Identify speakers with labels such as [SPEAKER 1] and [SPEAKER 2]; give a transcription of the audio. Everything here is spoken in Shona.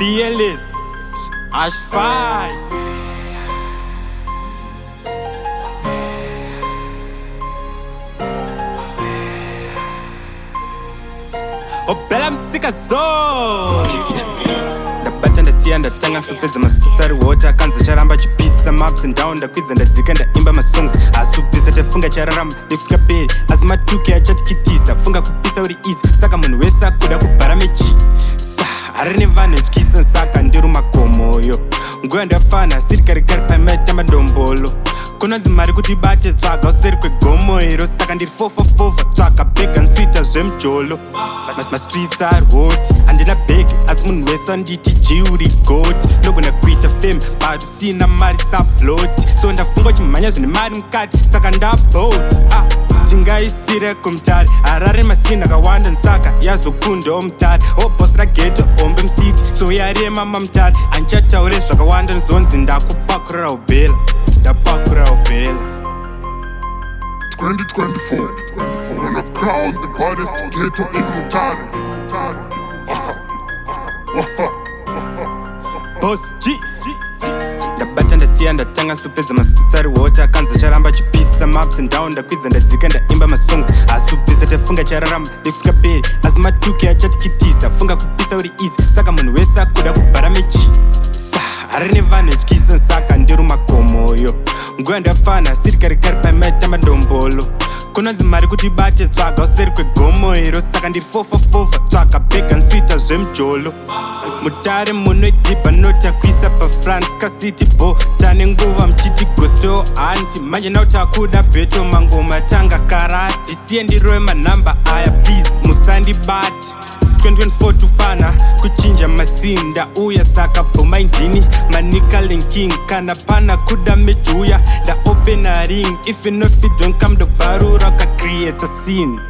[SPEAKER 1] Fearless Ashfai. Obela Msika Zone. Ndabata, ndasiya, ndatanga nsopedza mastreets ari water akanzi charamba chipisa maups and down. Ndakwidza, ndadzika, ndaimba masongs asi kupisa tafunga chararama nekusingaperi, asi matuke achatikitisa. Funga kupisa uri easy, saka munhu wese akuda kubhara mechi sa hari nevanhu etyisa. Saka ndiri makomoyo nguva ndafana siri karikari pamaitamba ndombolo. Kunonzi mari kuti ibate, tsvaga useri kwegomo iro. Saka ndiri fofofova, tsvaga bhega nswita zvemujolo. Mastreets ari hot, handina bhegi asi munhu wese anditi jiuri goat. Ndogona kuita fame but usina mari sablot, so ndafunga uchimhanya zvine mari mukati, saka ndabot. Ah, tingaisire kumutare Harare masini akawanda, nsaka yazokundawo mutare obos rageto hombe mucity, so yarema mamutare. Handichataure zvakawanda, nzonzi ndakupakurira ubhela, ndapakurira ubhela.
[SPEAKER 2] 2024, we're gonna crown the baddest ghetto in Mutare. Aha. Aha.
[SPEAKER 1] Boss G. Ndabata, ndasiya, ndatanga nsopedza mastreets ari water akanzi charamba chipisa maups and down. Ndakwidza, ndadzika, ndaimba masongs asi kupisa tafunga chararama nekusingaperi, asi matuke achatikitisa. Funga kupisa uri easy, saka munhu wese akuda kubhara mechi sa hari nevanhu etyisa. Saka ndiri makomoyo nguva ndafana siri karikari pamaitamba ndombolo. Kunonzi mari kuti ibate, tsvaga useri kwegomo iro. Saka ndiri fofofova, tsvaga bhega nswita zvemujolo. Mutare munoidhibha notakuisa pafront kasiti bo tane nguva muchiti gosto hanti manje nau takuda beto mangoma tanga karati siye ndirove manhamba aya, please musandibate. 2024 tufana kuchinja masinda uya, saka bvumai ndini manika king. Kana pana kuda mejuya, ndaopena ring. If you know fit, don't come, ndobvarura ukacreata scene.